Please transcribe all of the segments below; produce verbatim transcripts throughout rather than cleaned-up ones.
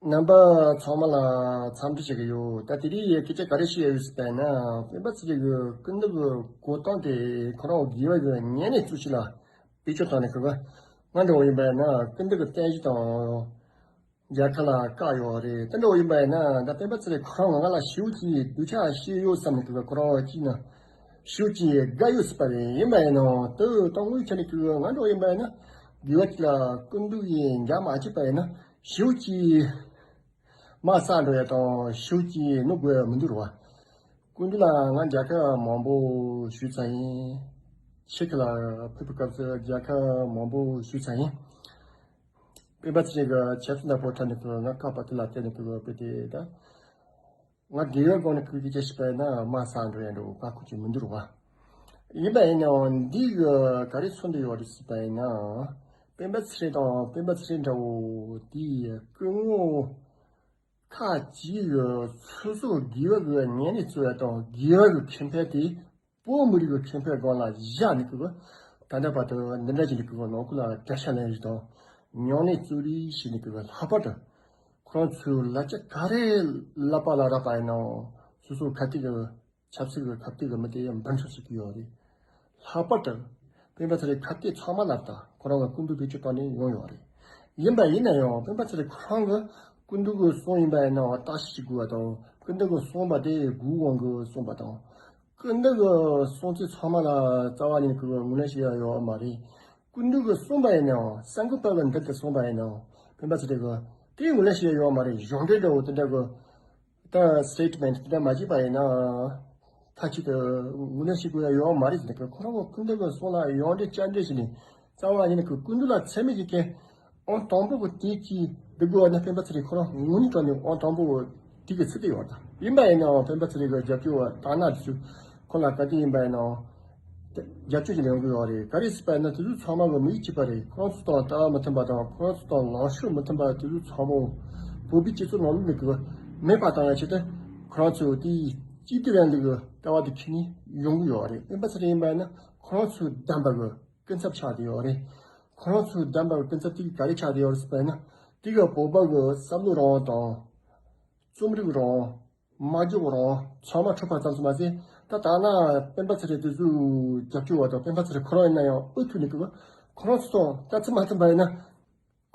རྣམ་པ་ཚང་མ་ལ་འཚམས་འདྲི་ཞུ་གི་ཡོད། ད་དེ་རིང་ཡི་སྐད་ཆ་ག་རེ་བཤད་ཡོད་ཟེར་བ་ཡིན་ན། སྤེན་པ་ཚེ་རིང་གི་སྐུ་མདུན་གྱི་གོ་སྟངས་དེ་ཁོ་རང་དགེ་བ་གི་ཉམས་ལེན་གཙོ་ཆེ་ལ་བེད་སྤྱོད་བཏང་ནས། ཁོ་གི་ང་འདྲ་བོ་ཡིན་པ་ཡིན་ན་སྐུ་མདུན་གྱི་བསྟན་བཞི་དང་རྒྱལ་ཁབ་ལ་བཀག་ཡོད་རེད། དེ་འདྲ་བོ་ཡིན་པ་ཡིན་ན། ད་སྤེན་པ་ཚེ་རིང་ཁོ་རང་ང་ལ་ཞེ་པོ་ཅིག་སྡུག་ཅག་བྱས་ཡོད་བསམ་ནས། ཁོ་གི་ཁོ་རང་ཅིག་ན་ཞེ་པོ་ཅིག་དགའ་ཡོད་སྲིད་པ་རེད། ཡིན་པ་ཡིན་ནའང་དེ་དང་དངུལ་ཆ་ནས། ཁོ་གི་ང་འདྲ་བོ་ཡིན་པ་ཡིན་ན་དགེ་བ་ཅིག་ལ་སྐུ་མདུན་གྱིས་འཇགས་མ་བྱས་པ་ཡིན་ན་ཞེ་པོ་ཅིག་དམག་བསགས་འགྲོ་ཡ་དང་ཞེ་པོ་ཅིག་གནོད་དགོས་ཡ་མི་འདུག་རེད་བ། སྐུ་མདུན་ལ་ང་མཇལ་ཁ་མང་པོ་ཞུས་ཚར་ཡིན། ཕྱི་རྒྱལ་ལ་ཕེབས་པའི་སྐབས་སུ་མཇལ་ཁ་མང་པོ་ཞུས་ཚར་ཡིན། སྤེན་པ་ཚེ་རིང་གི་ཆབ་སྲིད་ནག་པོ་འཁྲབ་ནས། ཁོ་གི་ང་བཀག་པ་དེ་ལ་བརྟེན་ནས། ཁོ་གི་དཔེ་དེ་ད་ང་དགེ་བའི་སྒོ་ནས་ཁོ་གི་སྐད་ཆ་བཤད་པ་ཡིན་ན་དམག་བསགས་འགྲོ་ཡ་འདྲ་བོ་བཀག་ཁུལ་ཅིག་མི་འདུག་རེད་བ། ཡིན་པ་ཡིན་ནའང་འདི་གི་ག་རེ་མཚོན་གྱི་ཡོད་རེད་ཟེར་བ་ཡིན་ན། སྤེན་པ་ཚེ་རིང་དང་སྤེན་པ་ཚེ་རིང་འདྲ་བོ་དེའི་སྐུ་ངོ་ཁག་ཅིག་གིས་སོ་སོ་དགེ་བ་གི་ཉམས་ལེན་གཙོ་བོ་དང་དགེ་བ་གི་ཁེ་ཕན་དེ་བོད་མི་རིགས་ཀྱི་ཁེ་ཕན་སྒང་ལ་བཞག་ནས། ཁོ་གི་ད་ལྟ་བར་དུ་འདི་འདྲ་བྱས་ནས། ཁོ་གི་ནང་ཁུལ་ལ་དགྲ་ཤ་ལེན་རེས་དང་ཉམས་ལེན་རྩོད་རེས་བྱས་ནས། ཁོ་གི་ལྷག་པར་དུ་ཁོ་རང་ཚོའི་ལག་ཆ་ག་རེ་ལག་པ་ལ་རག་པ་ཡིན་ནའང་། སོ་སོ་ཁ་གཏད་ཀྱི་ཆབ་སྲིད་ཀྱི་ཁ་གཏད་ཀྱི་མི་དེ་འབུམ་ཤོག་ཟེར་གྱི་ཡོད་རེད། ལྷག་པར་དུ་སྤེན་པ་ཚེ་རིང་ཁ་གཏད་ཚང་མ་ལ་ད་ཁོ་རང་གི་སྐུ་མདུན་བེད་སྤྱོད་བཏང་ནས་ཡོང་ཡོད་རེད། ཡིན་པ་ཡིན་ན་ཡང་སྤེན་པ་ཚེ་རིང་ཁོ་རང་གི་སྐུ་མདུན་གྱི་གསུང་ཡིན་པ་ཡིན་ནའང་བརྟག་ཞིབ་བྱེད་དགོས་པ་དང་། སྐུ་མདུན་གྱི་གསུང་པ་དེ་དགོས་དབང་གིས་གསུང་པ་དང་། སྐུ་མདུན་གྱི་གསུང་ཚིག་ཚང་མ་ལ་རྩ་བ་ནས་ཁོ་གིས་ངོས་ལེན་བྱེད་ཡ་ཡོད་མ་རེད། སྐུ་མདུན་གྱིས་གསུངས་པ་ཡིན་ནའང་། གསར་འགོད་པ་གིས་འདི་ལྟར་གསུངས་པ་ཡིན་ནའང་སྤེན་པ་ཚེ་རིང་གིས་དེ་ངོས་ལེན་བྱེད་ཡ་ཡོད་མ་རེད། གཞུང་འབྲེལ་འདྲ་བོ་དེ་འདྲ་གི་ད་སི་ཊེཊ་མེན་ཊི་དེ་འདྲ་མ་བྱས་པ་ཡིན་ན། མཐའ་གཅིག་ཏུ་ངོས་ལེན་བྱེད་དགོས་ཡ་ཡོད་མ་རེད་ཟེར་ནས། ཁོ་རང་གིས་སྐུ་མདུན་གྱི་གསུང་ལ་ཡོངས་འབྲེལ་བཅར་འདྲི་བྱས་ནས། རྩ་བ་ཉིད་ནས་ཁོ་སྐུ་མདུན་ལ་མཚན་སྨད་ཀྱི་སྐད་ཨང་དང་པོ་གི་དེ་གཅིག་འདི་དགོས་པ་ན། སྤེན་པ་ཚེ་རིང་ཁོ་རང་ངོས་ནས་དྲངས་ནས་ཨང་དང་པོ་དེ་གི་ཚིག་དེ་ཡོད་ད། ཡིན་པ་ཡིན་ནའང་སྤེན་པ་ཚེ་རིང་གི་རྒྱབ་སྐྱོར་བ་དག་སྣང་དེ་ཚོས་ཁོ་ལ་ག་དུས་ཡིན་པ་ཡིན་ནའང་རྒྱབ་སྐྱོར་ཞིག་ཡོང་གི་ཡོད་རེད། ག་རེ་ཟེར་བ་ཡིན་ན་དེ་ཚོ་ཚང་མ་གི་མི་ཡིད་ཆེས་པ་རེད། ཁོ་རང་ཚོ་དང་ལྟ་བ་མི་མཐུན་པ་དང་། ཁོ་རང་ཚོ་དང་ལངས་ཕྱོགས་མི་མཐུན་པ་དེ་ཚོ་ཚང་མ་བོད་པའི་སྤྱི་ཚོགས་ནང་ལོགས་ནས་གི་མེད་པ་བཏང་ཡ་ཆེད་དུ། ཁོ་རང་ཚོས་དེའི་གཅིག་སྡུད་རིང་ལུགས་ཀྱི་ལྟ་བ་དེ་འཁྱེར་ནས་ཡོང་གི་ཡོད་རེད། སྤེན་པ་ཚེ་རིང་ཡིན་པ་ཡིན་ན་ཁོ་རང་ཚོའི་བདམས་པ་གི་སྐུ་ཚབ་ཆགས་བསྡད་ཡོད་རེད། ཁོ་རང་ཚོའི་བདམས་པ་གི་སྐུ་ཚབ་དེ་ག་རེ་ཆགས་བསྡད་ཡོད་རེད་ཟེར་བ་ཡིན་ན། དེ་གི་བོད་པ་གི་བསམ་བློ་རང་དབང་དང་། རྩོམ་རིག་རང་དབང་། སྨྲ་བརྗོད་རང་དབང་ཚང་མ་འཕྲོག་པ་ཙམ་དུ་མ་ཟད། ད་ལྟ་ན་སྤེན་པ་ཚེ་རིང་དེ་ཚོའི་རྒྱབ་སྐྱོར་བ་དང་། སྤེན་པ་ཚེ་རིང་ཁོ་རང་ཡིན་ན་ཡང་འུ་ཐུག་ནས་གི་ཁོ་རང་ཚོ་དང་ལྟ་ཚུལ་མ་མཐུན་པ་ཡིན་ན།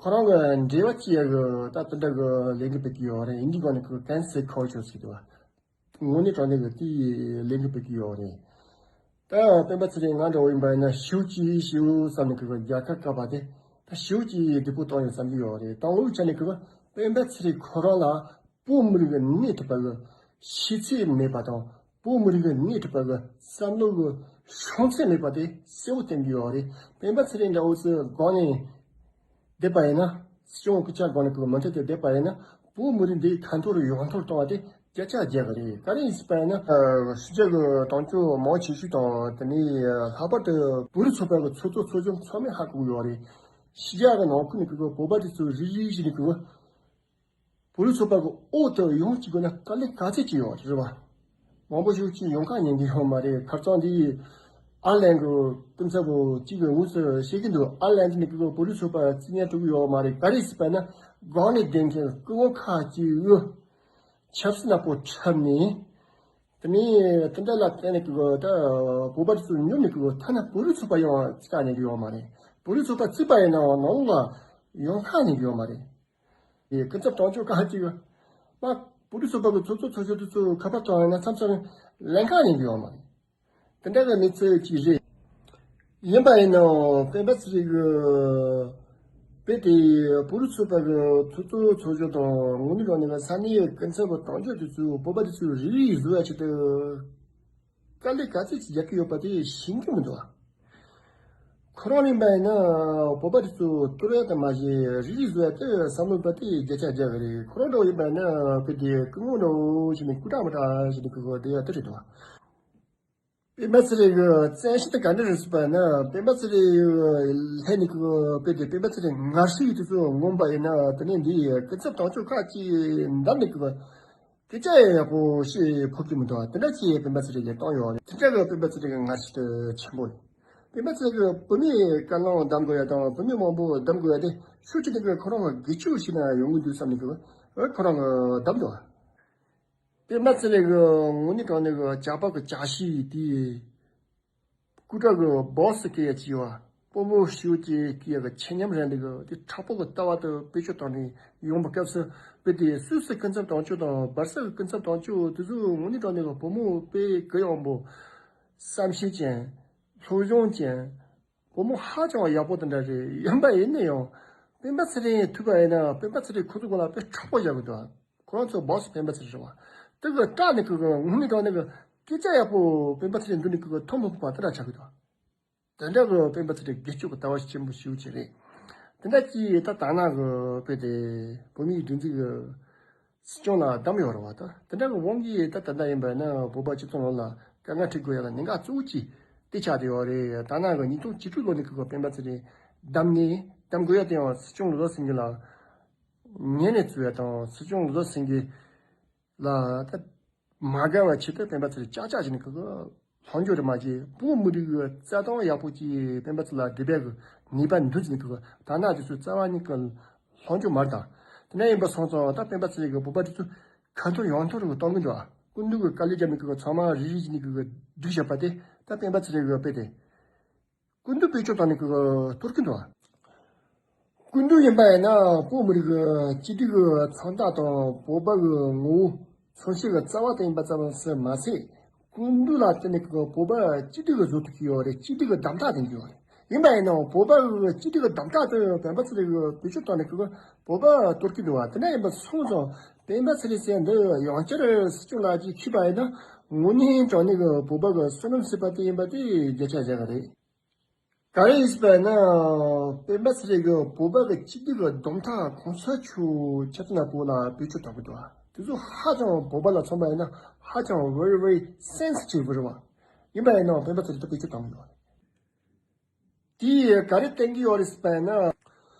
ཁོ་རང་གི་འབྲེལ་བ་བཅད་ཡ་གི་ད་དེ་འདྲ་གི་ལས་འགུལ་སྤེལ་གྱི་ཡོད་རེད། ཡིན་དུས་སྒང་ནས་ཁོ་ཀེན་སེལ་ཁལ་ཅར་ཟེར་གྱི་འདུག་བ། ངོས་ནས་དྲངས་ནས་གི་དེའི་ལས་འགུལ་སྤེལ་གྱི་ཡོད་རེད། ད་སྤེན་པ་ཚེ་རིང་ང་འདྲ་བོ་ཡིན་པ་ཡིན་ན་ཞེ་པོ་ཅིག་ཞེ་པོ་བསམ་ནས་གི་རྒྱལ་ཁ་བཀག་པ་དེ་ད་ཞེ་པོ་ཅིག་སྡུག་པོ་བཏང་ཡོད་བསམ་གྱི་ཡོད་རེད། དང་པོའི་ཆ་ནས་གི་སྤེན་པ་ཚེ་རིང་ཁོ་རང་ལ་བོད་མི་རིགས་ཀྱི་གནས་ཐུབ་པ་གི་ཤེས་ཚད་མེད་པ་དང་། བོད་མི་རིགས་ཀྱི་གནས་ཐུབ་པ་གི་བསམ་བློ་གི་བྱང་ཚད་མེད་པ་དེ་གསལ་བོ་བསྟན་གྱི་ཡོད་རེད། སྤེན་པ་ཚེ་རིང་འདྲ་བོ་ཚོའི་སྒང་ནས་བསྡད་པ་ཡིན་ན། སྤྱི་ཡོངས་སྐུ་ཕྱྭ་སྒང་ནས་གི་མུ་མཐུད་དེ་བསྡད་པ་ཡིན་ན། བོད་མི་རིགས་འདི་ཁ་འཐོར་ཡོངས་འཐོར་གཏོང་བ་དེ་བརྒྱ་ཆ་བརྒྱ་གི་རེད། ག་རེ་ཡིན་ཟེར་བ་ཡིན་ན། ཕྱི་རྒྱལ་གི་དམ་ཆོས་མང་ཆེ་ཤོས་དང་། དེ་ནས་ལྷག་པར་དུ་བོད་རིགས་ཚོགས་པ་གི་ཚོགས་གཙོ་ཚོགས་གཞོན་ཚང་མས་ཧ་གོ་གི་ཡོད་རེད། ཕྱི་རྒྱལ་གི་ནང་ཁུལ་ནས་གི་བོད་པ་དེ་ཚོ་རིག་རིག་བྱས་ནས་གི་བོད་རིགས་ཚོགས་པ་གི་འོག་ཏུ་ཡོང་བཅུག་དགོས་ན་དཀའ་ལས་ག་ཚོད་ཅིག་ཡོད་རེད་བ། མང་པོ་ཞིག་ཅིག་ཡོང་ཁ་ཉན་གི་ཡོད་མ་རེད། ཁ་རྩང་འདི་ཨར་ལན་གི་སྐུ་ཚབ་པོ་གཅིག་གིས་དངོས་སུ་བཤད་ཀྱི་འདུག་ཨར་ལན་འདི་ནི་གི་བོད་རིགས་ཚོགས་པ་རྩིས་ཉན་སྤྲོད་གི་ཡོད་མ་རེད། ག་རེ་ཟེར་བ་ན་སྒང་ནས་བསྡད་མཁན་སྐུ་ངོ་ཁག་ཅིག་གིས་ཆབ་སྲིད་ནག་པོ་འཁྲབ་ནས། དེ་ནས་དེ་འདྲ་ལ་བརྟེན་ནས་གི་ད་བོད་པ་དེ་ཚོ་ཉོབ་ནས་གི་ཐ་ན་བོད་རིགས་ཚོགས་པ་ཡང་རྩིས་ཁ་ཉན་གི་ཡོད་མ་རེད། བོད་རིགས་ཚོགས་པ་རྩིས་པ་ཡིན་ནའང་ནང་ལོགས་ལ་ཡོང་ཁ་ཉན་གི་ཡོད་མ་རེད། སྐུ་ཚབ་དོན་གཅོད་ཁག་ཅིག་མ་བོད་རིགས་ཚོགས་པ་གི་ཚོགས་གཙོ་ཚོགས་གཞོན་དེ་ཚོ་ཁ་པར་བཏང་ཡོང་ན་མཚམས་མཚམས་ལེན་ཁ་ཉན་གི་ཡོད་མ་རེད། དེ་འདྲ་གི་གནས་ཚུལ་ཅིག་རེད། ཡིན་པ་ཡིན་ནའང་སྤེན་པ་ཚེ་རིང་གི་དཔེ་དེ་བོད་རིགས་ཚོགས་པ་གི་ཚོགས་གཙོ་ཚོགས་གཞོན་དང་། དངོས་གནས་དྲང་གནས་ཀྱི་ས་གནས་ཀྱི་སྐུ་ཚབ་དང་དོན་གཅོད་དེ་ཚོས་བོད་པ་དེ་ཚོའི་རིག་རིག་བཟོ་ཡ་ཆེད་དུ་དཀའ་ལས་ག་ཚོད་ཅིག་རྒྱག་གི་ཡོད་པ་དེ་ཤེས་ཀྱི་མི་འདུག་ཁོ་རང་ཡིན་པ་ཡིན་ན་བོད་པ་དེ་ཚོ་གཏོར་ཡ་དང་མ་ཞེས་རིག་རིག་བཟོ་ཡ་དེ་བསམ་བློ་པ་དེ་བརྒྱ་ཆ་བརྒྱ་གི་རེད། ཁོ་རང་འདྲ་བོ་ཡིན་པ་ཡིན་ན་དཔེ་དེ་སྐུ་ངོ་འདྲ་བོ་ཞིག་ནས་སྐུ་དྲག་མི་དྲག་ཞིག་ནས་སྐུ་ངོ་དེ་ཡ་དེ་རེད་འདུག་སྤེན་པ་ཚེ་རིང་གི་བཙན་ཤེད་དེ་ག་འདྲ་རེད་ཟེར་བ་ན། སྤེན་པ་ཚེ་རིང་ལྷན་ནས་གི་དཔེ་དེ་སྤེན་པ་ཚེ་རིང་ངར་སི་ཡི་དེ་ཚོ་ངོམ་པ་ཡིན་ན། དེ་ནས་འདི་སྐུ་ཚབ་དང་ཕྱོགས་ཁག་ཅིག་འདམ་ནས་གི་སྐད་ཆ་ཡག་པོ་བཤད་ཕོད་ཀྱི་མི་འདུག་དེ་འདྲ་ཅིག་སྤེན་པ་ཚེ་རིང་ལ་བཏང་ཡོད་རེད། དེ་འདྲ་གི་སྤེན་པ་ཚེ་རིང་གི་ངར་སི་དེ་ཆེན་པོ་རེད། སྤེན་པ་ཚེ་རིང་གི་བུད་མེད་བཀའ་བློན་འདམ་དགོས་ཡ་དང་བུད་མེད་མང་པོ་འདམ་དགོས་ཡ་དེ་ཤུགས་ཆེ་ནས་གི་ཁོ་རང་གི་སྒེར་གཅོད་བྱས་ན་ཡོང་གི་འདུག་བསམ་ནས་གི་ ཨེ་ཁོ་རང་གི་བདམས་འདུག་སྤེན་པ་ཚེ་རིང་གི་དངོས་གནས་དྲང་གནས་གི་ཇག་པ་གི་ཇག་ཤི་དེ། སྐུ་དྲག་གི་སྦོ་སི་སྐད་ཡ་ཅི་བ། བུ་མོ་ཤིའུ་ཅེ་སྐད་ཡ་གི་ཆེ་ཉམས་རན་འདི་གི་དེ་དྲག་པོ་གི་ལྟ་བ་དུ་བེད་སྤྱོད་བཏང་ནས་ཡོང་བའི་སྐབས་སུ། བོད་དེ་སུད་སི་སྐུ་ཚབ་དོན་གཅོད་དང་སྦར་སི་གི་སྐུ་ཚབ་དོན་གཅོད་དེ་ཚོ་དངོས་གནས་དྲང་གནས་གི་བུ་མོ་དཔེ་གུ་ཡངས་པོ། བསམ་ཤེས་ཅན། སློབ་སྦྱོང་ཅན། བུ་མོ་ཧ་ཅང་ཡག་པོ་དེ་འདྲ་རེད། ཡིན་པ་ཡིན་ན་ཡང་སྤེན་པ་ཚེ་རིང་ཐུག་པ་ཡིན་ན་སྤེན་པ་ཚེ་རིང་ཁོ་ཚོ་གོ་ལ་དཔེ་དྲག་པོ་བཞག་གི་འདུག་ཁོ་རང་ཚོ་སྦོ་སི་སྤེན་པ་ཚེ་རིང་རེད་བ། དེ་གི་སྐྲག་ནས་ཁོ་གི་ངུ་ནས་དྲག་ནས་གི་སྐད་ཆ་ཡག་པོ་སྤེན་པ་ཚེ་རིང་འདུག་ནས་ཁོ་གི་ཐོན་མི་ཕོད་པ་དེ་འདྲ་ཆགས་གི་འདུག་དེ་འདྲ་གི་སྤེན་པ་ཚེ་རིང་སྒེར་གཅོད་ཀྱི་ལྟ་བ་ཆེན་པོ་ཞེ་པོ་ཅིག་རེད། དེ་འདྲ་ཅིག་ད་ད་ནང་གི་དཔེ་དེ་བོད་མིའི་སྒྲིག་འཛུགས་ཀྱི་སྲིད་སྐྱོང་ལ་བདམས་ཡོད་རེད་བ། ད་དེ་འདྲ་གི་དབང་གིས་ད་ད་ལྟ་ཡིན་པ་ན་བོད་པ་སྤྱི་ཚོགས་ནང་ལ་དཀའ་ངལ་འཕྲད་དགོས་ཡ་ལ་གནད་འགག་གཙོ་བོ་གཅིག་དེ་ཆགས་བསྡད་ཡོད་རེད། ད་ནང་གི་ཉིས་སྟོང་བཅུ་དྲུག་ལོ་ནས་ཁོ་གི་སྤེན་པ་ཚེ་རིང་བདམས་ནས་བདམས་དགོས་ཡ་དེ་ཡང་སྲིད་སྐྱོང་ལོ་ཟེར་མཁན་ལ་ཉན་ནས་བཙུགས་ཡ་དང་། སྲིད་སྐྱོང་ལོ་ཟེར་མཁན་ལ་ད་མ་དགའ་བའི་ཆེད་དུ་སྤེན་པ་ཚེ་རིང་ཅག་ཅག་བྱས་ནས་ཁོ་གི་ལྷོང་འཇུག་རེད་མ་བྱས། བོད་མི་རིགས་ཀྱི་རྩ་དོན་ཡག་པོ་ཅིག་སྤེན་པ་ཚེ་རིང་ལ་འདི་བས་ཀྱི་ནུས་པ་འདུག་ཟེར་ནས་ཁོ་གི་ད་ནང་དེ་ཚོའི་རྩ་བ་ཉིད་ཀྱི་ལྷོང་འཇུག་མ་རེད་ད། དེ་འདྲ་ཡིན་པ་སོང་ཙང་ད་སྤེན་པ་ཚེ་རིང་གི་བོད་པ་དེ་ཚོ་ཁ་འཐོར་ཡང་འཐོར་གི་གཏོང་གི་འདུག་སྐུ་མདུན་གྱི་དཀའ་ལས་བརྒྱབ་ནས་ཁོ་གི་ཚང་མ་རིལ་རིལ་བྱས་ནས་ཁོ་གི་སྒྲིག་བཞག་པ་དེ་ད་སྤེན་པ་ཚེ་རིང་གི་དཔེ་དེ། སྐུ་མདུན་བེད་སྤྱོད་བཏང་ནས་ཀྱི་གཏོར་གྱི་འདུག་སྐུ་མདུན་ཡིན་པ་ཡིན་ན་བོད་མི་རིགས་ཀྱི་གཅིག་སྒྲིལ་གྱི་མཚོན་རྟགས་དང་བོད་པ་གི་ངོ་བོ་མཚོན་བྱེད་ཀྱི་རྩ་བ་དེ་ཡིན་པ་ཙམ་ཟད་མ་ཟད། སྐུ་མདུན་ལ་བརྟེན་ནས་ཀྱི་བོད་པ་གཅིག་སྒྲིལ་གྱི་བཟོ་ཐུབ་ཀྱི་ཡོད་རེད། གཅིག་སྒྲིལ་གྱི་གདམ་ཐག་འདིང་གི་ཡོད་རེད། ཡིན་པ་ཡིན་ནའང་བོད་པ་གི་གཅིག་སྒྲིལ་གྱི་གདམ་ཐག་དེ་སྤེན་པ་ཚེ་རིང་གིས་བེད་སྤྱོད་བཏང་ནས་ཀྱི་བོད་པ་གཏོར་གྱི་འདུག་བ། དེ་འདྲ་ཡིན་པ་སོང་ཙང་སྤེན་པ་ཚེ་རིང་ཟེར་འདི་ཡང་བསྐྱར་སྲིད་སྐྱོང་ལ་ཅིག་འཁྱེར་བ་ཡིན་ན་དངོས་གནས་དྲང་གནས་ཀྱི་བོད་པ་གི་བསོད་ནམས་ཟེར་བ་དེ་ཡིན་པ་དེ་བརྒྱ་ཆ་བརྒྱ་གི་རེད། ག་རེ་ཡིན་ཟེར་བ་ན། སྤེན་པ་ཚེ་རིང་གིས་བོད་པ་གི་སྐྱིད་སྡུག་གི་སྡོམ་ཐག་གོང་ས་མཆོག་ཆབ་སྲིད་ནག་པོ་ལ་བེད་སྤྱོད་བཏང་གི་འདུག་བ། དེ་ཚོ་ཧ་ཅང་བོད་པ་ལ་མཚོན་པ་ཡིན་ན་ཧ་ཅང་very very sensitive རེད་བ། ཡིན་པ་ཡིན་ནའང་སྤེན་པ་ཚེ་རིང་དེ་བེད་སྤྱོད་བཏང་གི་ཡོད་རེད། དེས་ག་རེ་བསྟན་གྱི་ཡོད་རེད་ཟེར་བ་ན།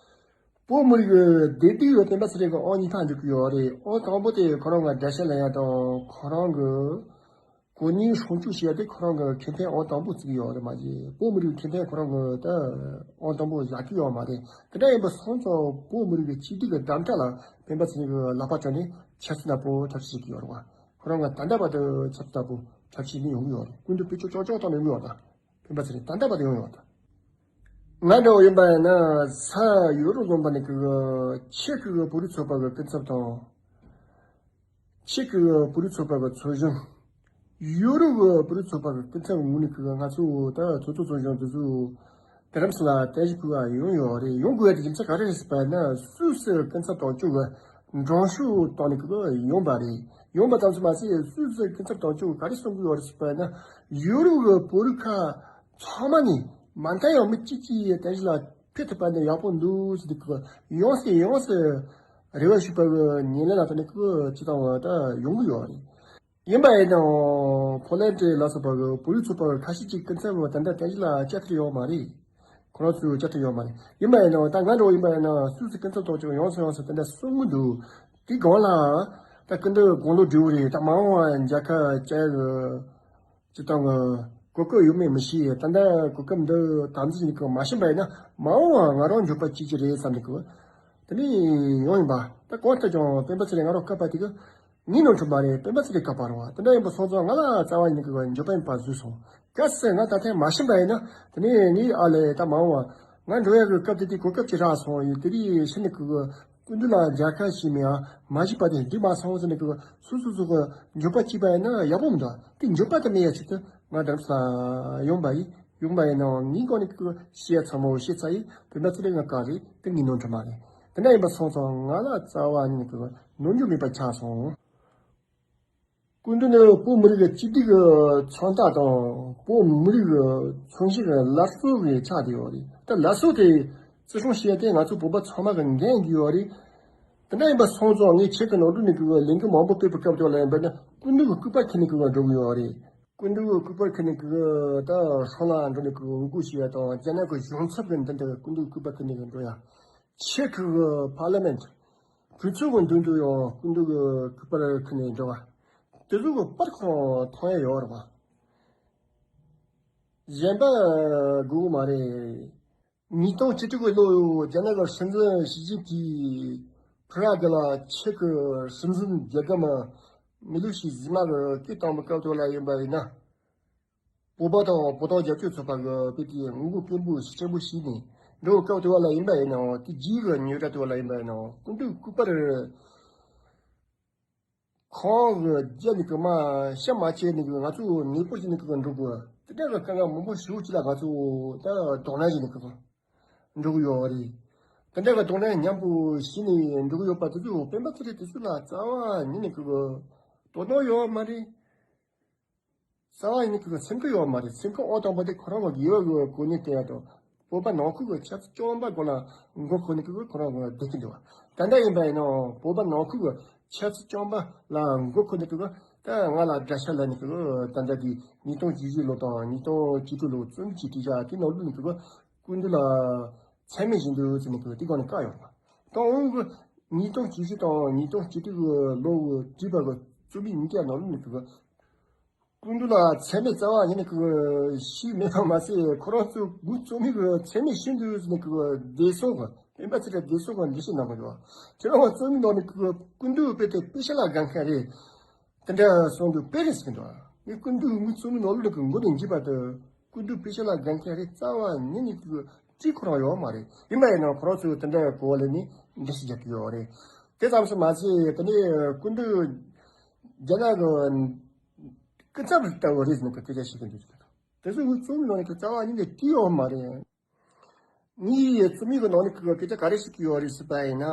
བོད་མི་རིགས་བདེ་སྡུག་ཡོད་སྤེན་པ་ཚེ་རིང་གི་ཨང་གཉིས་ཐག་འཇོག་གི་ཡོད་རེད། ཨང་དང་པོ་དེ་ཁོ་རང་གི་དགྲ་ཤ་ལེན་ཡ་དང་ཁོ་རང་གི་གོ་གནས་སྲུང་སྐྱོབ་བྱེད་ཡ་དེ་ཁོ་རང་གི་ཁེ་ཕན་ཨང་དང་པོ་བརྩི་གི་ཡོད་རེད་མ་གཞི། བོད་མི་རིགས་ཁེ་ཕན་ཁོ་རང་གི་ད་ཨང་དང་པོ་བཞག་གི་ཡོད་མ་རེད། དེ་འདྲ་ཡིན་པ་སོང་ཙང་བོད་མི་རིགས་ཀྱི་སྐྱིད་སྡུག་གི་གདམ་ག་ལ་སྤེན་པ་ཚེ་རིང་གི་ལག་པ་བརྐྱངས་ནས་ཆབ་སྲིད་ནག་པོ་འཁྲབ་ཁྲིད་བྱེད་ཀྱི་ཡོད་རེད་བ། ཁོ་རང་གི་ད་ལྟ་བར་དུ་ཆབ་སྲིད་ནག་པོ་འཁྲབ་ཁྲིད་ནས་ཡོང་གི་ཡོད་རེད། སྐུ་མདུན་བེད་སྤྱོད་ཅོག་ཅོག་བཏང་ནས་ཡོང་གི་ཡོད་ད། སྤེན་པ་ཚེ་རིང་ད་ལྟ་བར་དུ་ཡོང་ཡོད་ད། ང་འདྲ་བོ་ཡིན་པ་ཡིན་ན་ས་ཡོ་རོབ་ལུང་པ་ནས་ཀྱི་ཆེ་ཀྱི་བོད་རིགས་ཚོགས་པ་གི་སྐུ་ཚབ་དང་། ཆེ་ཀྱི་བོད་རིགས་ཚོགས་པ་གི་ཚོགས་གཞོན། ཡོ་རོབ་ཀྱི་བོད་རིགས་ཚོགས་པ་གི་སྐུ་ཚབ་ངོས་ནས་ཀྱི་ང་ཚོ་ད་ཚོགས་གཙོ་ཚོགས་གཞོན་དེ་ཚོ་རྡ་རམ་ས་ལ་རྟེན་གཞི་བཀོད་པ་ཡོང་ཡོད་རེད། ཡོང་དགོས་ཡ་དེ་རྒྱུ་མཚན་ག་རེ་རེད་ཟེར་བ་ན་སུད་སི་སྐུ་ཚབ་དོན་གཅོད་ཀྱི་མགྲོན་ཤོག་བཏང་ནས་ཀྱི་ཡོང་པ་རེད། ཡོང་པ་ཙམ་ཞིག་མ་ཟད་སུད་སི་སྐུ་ཚབ་དོན་གཅོད་ཀྱིས་ག་རེ་གསུང་གི་ཡོད་རེད་ཟེར་བ་ན་ཡོ་རོབ་ཀྱི་བོད་རིགས་ཁག་ཚང་མ་ནས་མ་མཐའ་ཡང་མི་གཅིག་གིས་རྟེན་གཞི་ལ་ཕེབས་ཐུབ་པ་ནི་ཡག་པོ་འདུག་ཟེར་ཏེ་ཀྱི་ཡོངས་སུ་ཡོངས་སུ་རེ་བ་ཞུས་པ་གི་ཉིན་ལན་ལ་ད་ནི་ཀྱི་ཅི་དང་བ་ད་ཡོང་གི་ཡོད་རེད། ཡིན་པ་ཡིན་ནའང་ཕོ་ལན་ཌི་ལ་སོགས་པ་གི་བོད་རིགས་ཚོགས་པ་གི་ཁ་ཤས་ཅིག་སྐུ་ཚབ་ད་ལྟ་རྟེན་གཞི་ལ་བཅར་ཐུབ་ཡོད་མ་རེད། ཁོ་རང་ཚོས་བཅར་ཐུབ་ཡོད་མ་རེད། ཡིན་པ་ཡིན་ནའང་ད་ང་འདྲ་བོ་ཡིན་པ་ཡིན་ན་སུད་སི་སྐུ་ཚབ་དོན་གཅོད་ཡོངས་སུ་ཡོངས་སུ་དེ་འདྲ་གསུང་གི་འདུག་དེའི་སྒང་ལ་ད་སྐུ་མདུན་དགུང་ལོ་བགྲེས་པོ་རེད། ད་མ་འོངས་པ་མཇལ་ཁ་བཅར་གི་ཅི་ལྟར་གོ་སྐབས་ཡོད་མེད་མི་ཤེས། ད་ལྟ་གོ་སྐབས་འདི་དམ་འཛིན་གྱི་མ་ཤེས་པ་ཡིན་ན་མ་འོངས་པ་ང་རང་འགྱོད་པ་སྐྱེ་གི་རེད་བསམ་ནས་གི་དེ་ནས་ཡོང་ཡིན་པ། ད་གང་ལྟར་ཀྱང་སྤེན་པ་ཚེ་རིང་ང་རང་བཀག་པ་དེ་གི་ངའི་ནོར་འཁྲུལ་མ་རེད། སྤེན་པ་ཚེ་རིང་བཀག་པ་རེད་བ། དེ་འདྲ་ཡིན་པ་སོང་ཙང་ང་ལ་རྩ་བ་ཉིད་ཀྱི་འགྱོད་པ་ཡིན་པ་བཟོས་སོང་། གལ་སྲིད་ང་ད་ཐེངས་མ་ཕྱིན་པ་ཡིན་ན་དེ་ནས་ངའི་ཨ་ལས་ད་མ་འོངས་པ་ང་འགྲོ་ཡག་གི་སྐབས་དེ་དུས་གོ་སྐབས་ཅིག་རག་སོང་ཡོད། དེ་དུས་ཕྱིན་ནས་གི་སྐུ་མདུན་ལ་མཇལ་ཁ་ཞུས་མེད་ཨ་མ་ཞུས་པ་དེ་འགྲིག་མ་སོང་ཟེར་ནས་གི་སོ་སོ་སོ་གི་འགྱོད་པ་སྐྱེས་པ་ཡིན་ན་ཡག་པོ་མི་འདུག་དེ་འགྱོད་པ་དེ་མེད་ཡ་ཆེད་དུ་ང་རྡ་རམ་ས་ལ་ཡོང་པ་ཡིན། ཡོང་པ་ཡིན་ནའང་ངའི་སྒོ་ནས་གི་བཤད་ཚང་མ་བཤད་ཚར་ཡིན། དེ་འདྲ་ཚེ་རིང་ང་བཀག་རེད། དེ་ངའི་ནོར་འཁྲུལ་མ་རེད། དེ་འདྲ་ཡིན་པ་སོང་ཙང་ང་ལ་རྩ་བ་ཉིད་ནས་གི་ནོར་འགྱོད་མེད་པ་ཆགས་སོང་། སྐུ་མདུན་ནི་བོད་མི་རིགས་ཀྱི་སྐྱིད་སྡུག་གི་མཚོན་རྟགས་དང་བོད་མི་རིགས་ཀྱི་མཚོན་བྱེད་ཀྱི་སླར་གསོ་གི་ཆགས་བསྡད་ཡོད་རེད། ད་སླར་གསོ་དེ་བརྩི་སྲུང་བྱེད་ཡ་དེ་ང་ཚོ་བོད་པ་ཚང་མ་གི་འགན་ཡོད་རེད། དེ་འདྲ་ཡིན་པ་སོང་ཙང་ངས་ཁྱེད་ཀྱི་ནང་དུ་ནས་གི་ལས་འགུལ་མང་པོ་སྤེལ་བའི་སྐབས་དེ་ལ་ཡིན་པ་ན་སྐུ་མདུན་གྱི་སྐུ་པར་འཁྱེར་ནས་གི་འགྲོ་གི་ཡོད་རེད། སྐུ་མདུན་གྱི་སྐུ་པར་འཁྱེར་ནས་གི་ད་སྲང་ལ་འགྲོ་ནས་གི་འོས་སྐུལ་བྱེད་ཡ་དང་རྒྱ་ནག་གི་གཞུང་ཚབ་ཀྱི་མདུན་དུ་སྐུ་མདུན་གྱི་སྐུ་པར་འཁྱེར་ནས་གི་འགྲོ་ཡ། ཕྱི་ཁུལ་གྱི་པར་ལི་མེན་ཊི། གྲོས་ཚོགས་ཀྱི་མདུན་དུ་ཡང་སྐུ་མདུན་གྱི་སྐུ་པར་ཁུར་ནས་འགྲོ་བ། དེ་ཚོ་གི་པར་ཁོང་མཐོང་ཡ་ཡོད་རེད་བ། གཞན་པ་དགོས་མ་རེད། ཉིས་སྟོང་བཅུ་དྲུག་གི་ལོ་རྒྱ་ནག་གི་སྲིད་འཛིན་ཞི་ཅིན་ཕིང་ པྲ་གི་ལ་ཆེ་གི་སྲིད་འཛིན་རྒྱལ་ཁམས་མི་ལུ་ཤི་ཟི་མ་གི་སྐད་བཏང་བའི་སྐབས་དེ་ལ་ཡིན་པ་ཡིན་ན། བོད་པ་དང་བོད་དོན་རྒྱབ་སྐྱོར་ཚོགས་པ་གི་དཔེ་དེ་ངོ་རྒོལ་སྐད་འབོད་ཤུགས་ཆེན་པོ་བྱས་ནས་འགྲོ་བའི་སྐབས་དེ་བ་ལ་ཡིན་པ་ཡིན་ནའང་དེ་རྗེས་ཀྱི་ཉེ་རབས་དེ་བ་ལ་ཡིན་པ་ཡིན་ནའང་སྐུ་མདུན་སྐུ་པར་ཁོང་གི་རྒྱབ་ནས་ཀྱི་མ་ཤ་མ་བཅད་ནས་ཀྱི་ང་ཚོ་ནད་པོ་བྱས་ནས་ཀྱི་འགྲོ་དགོས། དེ་འདྲ་གི་དཀའ་ངལ་མང་པོ་ཞེ་པོ་ཅིག་ལ་ང་ཚོ་ད་གདོང་ལེན་བྱས་ནས་ཀྱི་འགྲོ་གི་ཡོད་རེད། དེ་འདྲ་གི་གདོང་ལེན་མཉམ་པོ་བྱས་ནས་འགྲོ་གི་ཡོད་པ་དེ་ཚོ་སྤེན་པ་ཚེ་རིང་དེ་ཚོ་ལ་རྩ་བ་ཉིད་ནས་ཀྱི་དོ་སྣང་ཡོད་མ་རེད། རྩ་བ་ཉིད་ནས་ཀྱི་སེམས་ཁུར་ཡོད་མ་རེད། སེམས་ཁུར་ཨང་དང་པོ་དེ་ཁོ་རང་གི་དགེ་བ་གི་གོ་གནས་སྟེར་ཡ་དང་། བོད་པ་ནང་ཁུལ་གྱི་ཆབ་སྲིད་བཅོམ་པ་སྒང་ལ་མགོ་འཁོར་ནས་ཀྱི་ཁོ་རང་གི་བསྡད་ཀྱི་འདུག་ད་ལྟ་ཡིན་པ་ཡིན་ནའང་བོད་པ་ནང་ཁུལ་གྱི་ཆབ་སྲིད་བཅོམ་པ་ལ་མགོ་འཁོར་ནས་ཀྱི་ད་ང་ལ་དགྲ་ཤ་ལབ་ནས་ཀྱི་ད་ལྟ་དེ་ཉིས་སྟོང་བཅུ་བཞི་ལོ་དང་ཉིས་སྟོང་བཅུ་དྲུག་ལོ་རྩོམ་གྱི་དྲི་བ་དེ་ནང་ལོགས་ནས་ཀྱི་སྐུ་མདུན་ལ་མཚན་སྨད་བྱེད་འདུག་ཟེར་ནས་ཀྱི་དེ་སྒང་ནས་བཀག་ཡོད་པ། ད་འོང་གི་ཉིས་སྟོང་བཅུ་བཞི་དང་ཉིས་སྟོང་བཅུ་དྲུག་གི་ལོ་གི་བྲིས་པ་གི་རྩོམ་ཡིག་གཉིས་ཀ་ནང་ལོགས་ནས་ཀྱི་སྐུ་མདུན་ལ་མཚན་སྨད་རྩ་བ་ཉིད་ནས་ཀྱི་ཞུས་མེད་པ་མ་ཟད་ཁོ་རང་ཚོ་མགོ་རྩོམ་ཡིག་གི་མཚན་སྨད་ཞུས་འདུག་ཟེར་ནས་ཀྱི་བདེ་སོང་གི་སྤེན་པ་ཚེ་རིང་བདེ་སོང་གི་འགྲེལ་བཤད་གནང་གི་འདུག་དེ་རང་རྩོམ་ཡིག་ནང་ནས་ཀྱི་སྐུ་མདུན་དཔེ་དེ་དཔེ་ཆ་ལ་དགའ་མཁན་རེད། དེ་འདྲ་གསུངས་འདུག་དཔེ་རེད་ཟེར་གི་འདུག་ངས་སྐུ་མདུན་མགོ་རྩོམ་ཡིག་ནང་ལོགས་ཀྱི་མགོ་ནས་འཇིབ་པ་དེ་སྐུ་མདུན་དཔེ་ཆ་ལ་དགའ་མཁན་རེད་རྩ་བ་ཉིད་ནས་ཀྱི་བྲིས་ཁོ་རང་ཡོད་མ་རེད། ཡིན་པ་ཡིན་ན་ཁོ་རང་ཚོས་དེ་འདྲ་གོ་བ་ལེན་ནས་འགྲེལ་བཤད་རྒྱག་གི་ཡོད་རེད། དེ་ཙམ་ཞིག་མ་ཟད་དེ་ནས་སྐུ་མདུན་རྒྱ་ནག་གི་སྐུ་ཚབ་ལྟ་བུ་རེད་ཟེར་ནས་སྐད་ཆ་བཤད་ཀྱི་འདུག་དེ་ཚོ་ངོས་རྩོམ་ནང་ནས་རྩ་བ་ཉིད་ནས་བྲིས་ཡོད་མ་རེད། ངའི་རྩོམ་ཡིག་གི་ནང་ནས་ཀྱི་སྐད་ཆ་ག་རེ་བཤད་ཀྱི་ཡོད་རེད་ཟེར་བ་ཡིན་ན།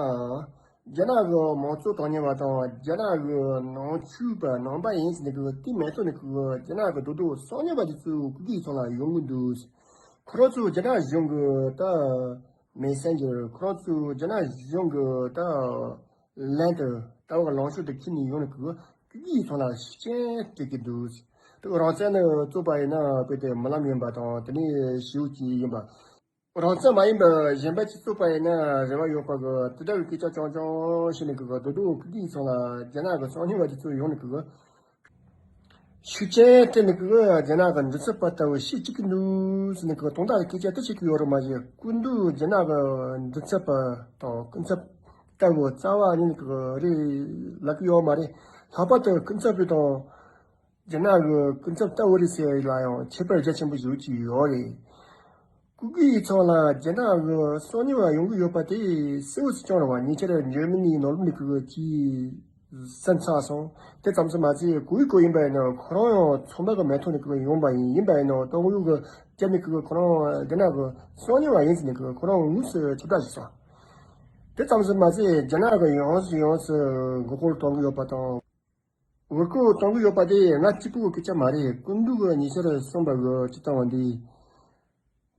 རྒྱ་ནག་གི་མང་གཙོ་དོན་གཉེར་བ་དང་རྒྱ་ནག་གི་ནང་ཆོས་པ་ནང་པ་ཡིན་ཟེར་ནས་ཀྱི་དེ་མེད་དོ་ནས་ཀྱི་རྒྱ་ནག་གི་རྡོག་རྡོག་སང་ཉིན་པ་དེ་ཚོ་སྐུ་སྒེར་ཚང་ལ་ཡོང་གི་འདུག་ཁོ་རང་ཚོ་རྒྱ་ནག་གཞུང་གི་ད་མེ་སན་ཇར། ཁོ་རང་ཚོ་རྒྱ་ནག་གཞུང་གི་ད་ལན་དུ་ལྟ་བ་ལངས་ཕྱོགས་དེ་ཁྱེར་ནས་ཡོང་ནས་ཀྱི་སྐུ་སྒེར་ཚང་ལ་ཤུགས་རྐྱེན་སྤྲད་ཀྱི་འདུག་དེ་རང་བཙན་ནི་བཙུགས་པ་ཡིན་ན་དཔེ་དེ་རྨི་ལམ་ཡིན་པ་དང་དེ་ནས་ཞེ་པོ་ཅིག་ཡིན་པ། རང་བཙན་མ་ཡིན་པ་གཞན་པ་ཅིག་བཙུགས་པ་ཡིན་ན་རེ་བ་ཡོད་པ་གི་དེ་འདྲ་གི་སྐད་ཆ་རྐྱང་རྐྱང་བཤད་ནས་གི་རྡོག་རྡོག་སྐུ་སྒེར་ཚང་ལ་རྒྱ་ནག་གི་སང་ཉིན་པ་དེ་ཚོ་ཡོང་ནས་གི་ཤུགས་རྐྱེན་སྤྲད་ནས་གི་རྒྱ་ནག་གི་མགྲིན་ཚབ་པ་ལྟ་བུ་བཤད་བཅུག་གི་འདུག་ཟེར་ནས་གི་དོན་དག་གི་སྐད་ཆ་དེ་བཤད་གི་ཡོད་རེད་མ་གཞི། སྐུ་མདུན་རྒྱ་ནག་གི་མགྲིན་ཚབ་པ་དང་སྐུ་ཚབ་ལྟ་བུ་རྩ་བ་ཉིད་ནས་གི་རེད་ལབ་གི་ཡོད་མ་རེད། ལྷག་པར་དུ་སྐུ་ཚབ་པ་དང་། རྒྱ་ནག་གི་སྐུ་ཚབ་ལྟ་བུ་རེད་ཟེར་ལ་ཡང་ཁྱད་པར་རྒྱ་ཆེན་པོ་ཞིག་ཅིག་ཡོད་རེད། སྐུ་སྒེར་ཚང་ལ་རྒྱ་ནག་གི་སང་ཉིན་པ་ཡོང་གི་ཡོད་པ་དེ་གསལ་བོ་ཞིག་བྱུང་རེད་བ། ཉེ་ཆར་འཇར་མ་ནི་ནང་ལོགས་ནས་ཀྱི་ཅིག་གསན་ཚར་སོང་། དེ་ཙམ་ཞིག་མ་ཟད་གོ་ཡི་གོ་ཡིན་པ་ཡིན་ན་ཁོ་རང་ཡང་ཚང་མ་གི་མིང་ཐོག་ནས་ཀྱི་ཡོང་པ་ཡིན། ཡིན་པ་ཡིན་ན་ཏོག་དབྱིབས་གི་རྒྱབ་ནས་ཀྱི་ཁོ་རང་རྒྱ་ནག་གི་སང་ཉིན་པ་ཡིན་ཟེར་ནས་ཀྱི་ཁོ་རང་དངོས་སུ་ཁྱབ་བསྒྲགས་ཞིག་སོང་། དེ་ཙམ་ཞིག་མ་ཟད་རྒྱ་ནག་གི་ཡོངས་སུ་ཡོངས་སུ་མགོ་སྐོར་གཏོང་གི་ཡོད་པ་དང་། འུར་རྒོལ་གཏོང་གི་ཡོད་པ་དེ་ང་གཅིག་པུ་གི་སྐད་ཆ་མ་རེད། སྐུ་མདུན་གྱིས་ཉེ་ཆར་གསུངས་པ་གི་སྤྱིར་བཏང་བ་འདི།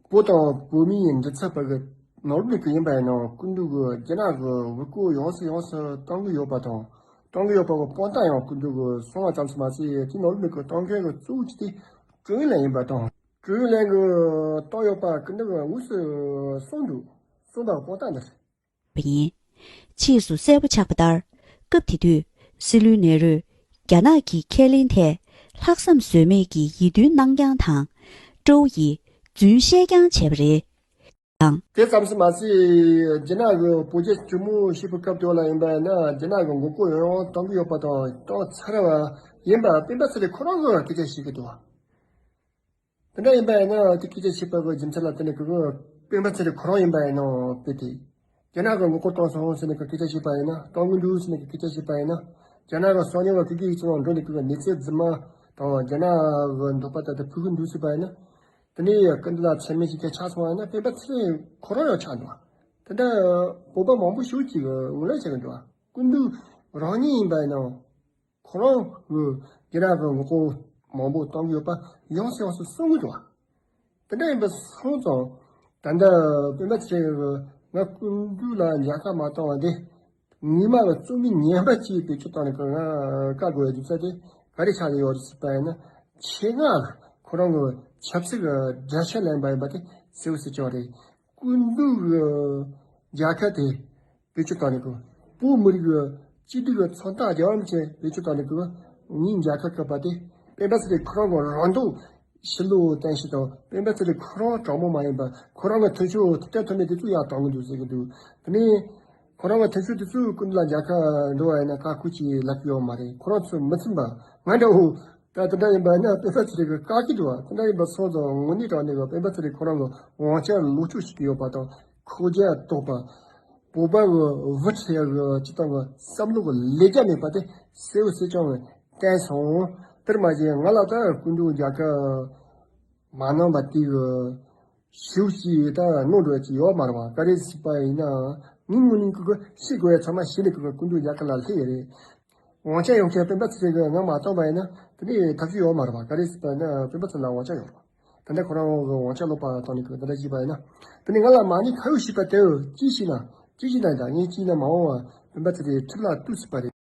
བོད་དང་བོད་མིའི་མགྲིན་ཚབ་པ་གི་ནང་ལོགས་ནས་ཀྱི་ཡིན་པ་ཡིན་ནའང་སྐུ་མདུན་གྱིས་རྒྱ་ནག་གི་འུར་རྒོལ་ཡོངས་སུ་ཡོངས་སུ་གཏོང་གི་ཡོད་པ་དང་གཏོང་གི་ཡོད་པ་གི་དཔང་རྟགས་ཡང་སྐུ་མདུན་གྱིས་གསུངས་པ་ཙམ་ཞིག་མ་ཟད་དེ་ནང་ལོགས་ནས་ཀྱི་གཏོང་མཁན་གྱི་གཙོ་བོ་གཅིག་དེ་ཀྲུའུ་ཨིན་ལན་ཡིན་པ་དང་ཀྲུའུ་ཨིན་ལན་གྱིས་གཏོང་ཡོད་པ་སྐུ་མདུན་གྱིས་དངོས་སུ་གསུངས་འདུག་གསུངས་པ་གི་དཔང་རྟགས་འདི་རེད། པ་ཡིན། ཕྱིས་སུ་གསལ་པོ་ཆགས་པ་ལྟར། སྐབས་དེ་དུས་སྲིད་བློན་ནེ་རུས་རྒྱ་ནག་གི་ཁས་ལེན་ཐད་ལྷག་བསམ་ཟོལ་མེད་ཀྱི་ཡིད་རྟོན་གནང་རྐྱང་དང་། ཀྲོའུ་ཡིས་རྫུན་བཤད་རྐྱང་བྱས་པ་རེད། དང་། དེ་ཙམ་ཞིག་མ་ཟད་རྒྱ་ནག་གི་བོད་རྒྱ་གྲོས་མོལ་བྱེད་པའི་སྐབས་དེ་ལ་ཡིན་པ་ཡིན་ན་རྒྱ་ནག་གི་འགོག་རྒོལ་ཡང་ཡང་གཏོང་གི་ཡོད་པ་དང་གཏོང་ཚར་བ་ཡིན་པ་སྤེན་པ་ཚེ་རིང་ཁོ་རང་གིས་སྐད་ཆ་བཤད་ཀྱི་འདུག་དེ་འདྲ་ཡིན་པ་ཡིན་ན་དེ་སྐད་ཆ་བཤད་པ་གི་རྒྱུ་མཚན་ལ་བརྟེན་ནས་ཁོ་གི་སྤེན་པ་ཚེ་རིང་ཁོ་རང་ཡིན་པ་ཡིན་ནའང་དཔེ་དེ། རྒྱ་ནག་གི་མགོ་སྐོར་བཏང་སོང་ཟེར་ནས་ཁོ་སྐད་ཆ་བཤད་པ་ཡིན་ན་གཏོང་གི་འདུག་ཟེར་ནས་ཁོ་སྐད་ཆ་བཤད་པ་ཡིན་ན། རྒྱ་ནག་གི་གསང་ཉུལ་བ་ཁོ་གི་ཡིག་ཚང་ལ་འགྲོ་ནས་ཁོ་གི་གནས་ཚུལ་རྫུན་མ་དང་རྒྱ་ནག་གི་འདོད་པ་ལྟར་དུ་ཕུལ་གི་འདུག་ཟེར་བ་ཡིན་ན། དེ་ནས་སྐུ་མདུན་ལ་མཚན་སྨད་ཞིག་ཀྱང་ཆགས་སོང་བ་ཡིན་ན་སྤེན་པ་ཚེ་རིང་ཁོ་རང་ཡང་ཆགས་འདུག་དེ་འདྲ་བོད་པ་མང་པོ་ཞིག་ཅིག་གིས་ངོས་ལེན་བྱེད་ཀྱི་འདུག་སྐུ་མདུན་རང་ཉིད་ཡིན་པ་ཡིན་ནའང་། ཁོ་རང་གི་རྒྱ་ནག་གི་ངོ་རྒོལ་མང་པོ་གཏོང་གི་ཡོད་པ་ཡོངས་སུ་ཡོངས་སུ་གསུང་གི་འདུག་དེ་འདྲ་ཡིན་པ་སོང་ཙང་ད་ལྟ་སྤེན་པ་ཚེ་རིང་གིས་ང་སྐུ་མདུན་ལ་མཇལ་ཁ་མ་བཏང་བ་དེ་ངོ་མ་གི་རྩོམ་ཡིག་ངན་པ་ཅིག་བེད་སྤྱོད་བཏང་ནས་ང་བཀག་དགོས་ཡ་རྒྱུ་མཚན་དེ་ག་རེ་ཆགས་ཀྱི་ཡོད་རེད་ཟེར་བ་ཡིན་ན། ཆེད་མངགས་ལ་ཁོ་རང་གི་ཆབ་སྲིད་ཀྱི་དགྲ་ཤ་ལེན་པ་ཡིན་པ་དེ་གསལ་པོ་གསལ་རྐྱང་རེད། སྐུ་མདུན་གྱི་མཇལ་ཁ་དེ། བེད་སྤྱོད་བཏང་ནས་ཀྱི། བོད་མི་རིགས་ཀྱི་སྐྱིད་སྡུག་གི་མཚོན་རྟགས་རྒྱལ་བ་རིན་པོ་ཆེ་བེད་སྤྱོད་བཏང་ནས་ཀྱི། ངའི་མཇལ་ཁ་བསྐྱལ་བ་དེ། སྤེན་པ་ཚེ་རིང་ཁོ་རང་གི་རང་སྡུག་ཕྱི་ལོགས་བསྟན་ཞིག་དང་སྤེན་པ་ཚེ་རིང་ཁོ་རང་དྲང་མོ་མ་ཡིན་པ་ཁོ་རང་གི་མཐུན་ཕྱོགས་ཐུབ་བསྟན་ཐོགས་མེད་དེ་ཚོ་ཡར་བཏང་གི་འདུག་ཟེར་གི་འདུག་དེ་ནས། ཁོ་རང་གི་འཐེན་ཤུགས་དེ་ཚོའི་སྐུ་མདུན་ལ་མཇལ་ཁ་འགྲོ་བ་ཡིན་ན་བཀའ་བཀོད་ཅིག་ལབ་ཀྱི་ཡོད་མ་རེད། ཁོ་རང་ཚོ་མི་ཚིམ་པ་ང་འདྲ་བོ་ད་དེ་འདྲ་ཡིན་པ་ཡིན་ན་སྤེན་པ་ཚེ་རིང་གི་བཀག་གི་འདུག་བ། དེ་འདྲ་ཡིན་པ་སོང་ཙང་དངོས་གནས་དྲང་གནས་གི་སྤེན་པ་ཚེ་རིང་ཁོ་རང་གི་དབང་ཆ་ལོག་སྤྱོད་བྱེད་ཀྱི་ཡོད་པ་དང་ཁོག་རྒྱ་དོག་པ། བོད་པ་གི་བུ་ཁྲིད་ཡ་གི་སྤྱི་བཏང་གི་བསམ་བློ་གི་ལས་ཀ་མེད་པ་དེ་གསལ་བོ་གསལ་རྐྱང་གི་བསྟན་སོང་། དེར་མ་ཟད་ང་ལ་ད་སྐུ་མདུན་མཇལ་ཁ་མ་གནང་པ་དེ་གི་ཞེ་པོ་ཅིག་ད་གནོད་འགྲོ་ཡ་ཅིག་ཡོད་མ་རེད་བ། ག་རེ་ཟེར་བ་ཡིན་ན་ངའི་ངོས་ནས་ཁོ་གི་ཤེས་དགོས་ཡ་ཚང་མ་ཤེས་ནས་ཁོ་གི་སྐུ་མདུན་མཇལ་ཁ་ལ་སླེབས་ཡ་རེད། དབང་ཆ་ཡོད་མཁན་སྤེན་པ་ཚེ་རིང་གིས་ང་མ་བཏང་པ་ཡིན་ན་དེ་ནས་ཐབས་ཤེས་ཡོད་མ་རེད་བ། ག་རེ་ཟེར་བ་ཡིན་ན་སྤེན་པ་ཚེ་རིང་ལ་དབང་ཆ་ཡོད་རེད་བ། ད་ལྟ་ཁོ་རང་གི་དབང་ཆ་ལོག་པ་བཏང་ནས་ཁོ་ད་ལྟ་བྱས་པ་ཡིན་ན། དེ་ནས་ང་ལ་མ་ཎི་ཁ་ཡོད་ཞེས་པ་དེ་ཅི་ཞིག་ན་ཅི་ཞིག་ན་ད་ངས་ཅི་ན་མ་འོངས་བ་སྤེན་པ་ཚེ་རིང་ཁྲིམས་ལ་གཏུགས་སྲིད་པ་རེད།